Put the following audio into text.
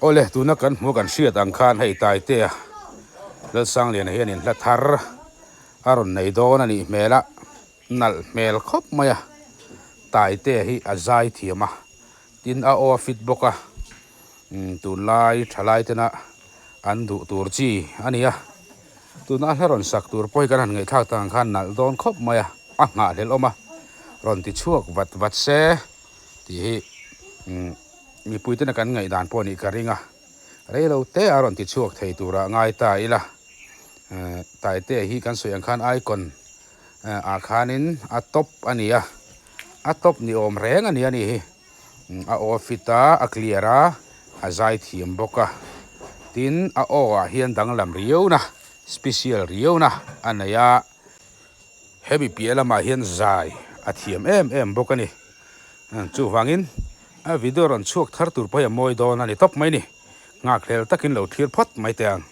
Awle tuna kan hmuh kan hriat ang khan hei Taitea Lalsangliana hianin hla thar a rawn nei dawn a nih hmel a, nalh hmel khawp mai a, Taitea hi a zai thiam a, tin a aw a fit bawk a. Tunlai thalai tena an duh tur chi a ni a, tuna a hla rawn sak tur pawh hi kan han ngaihthlak tak ang khan nalh dawn khawp mai a, a nghahhlelh awm a, rawn ti chhuak vat vat se tih hi mipui tena kan ngaihdan pawh nih ka ring a, rei lo te a rawn ti chhuak thei turah ngai ta ila, Taite hi kan sawi ang khan icon ah khanin a top a ni a, a top ni awm reng a ni a ni hi. A aw fit a, a clear a, a zai thiam bawk a. Tin, a aw ah hian danglam riau na, special riau na a nei a. Hemi piah lamah hian zai a thiam em em bawk a ni. Chuvangin, a video rawn chhuak thar tur pawh hi a mawi dawn a ni tawp mai ni. Nghakhlel takin lo thlir phawt mai teh ang.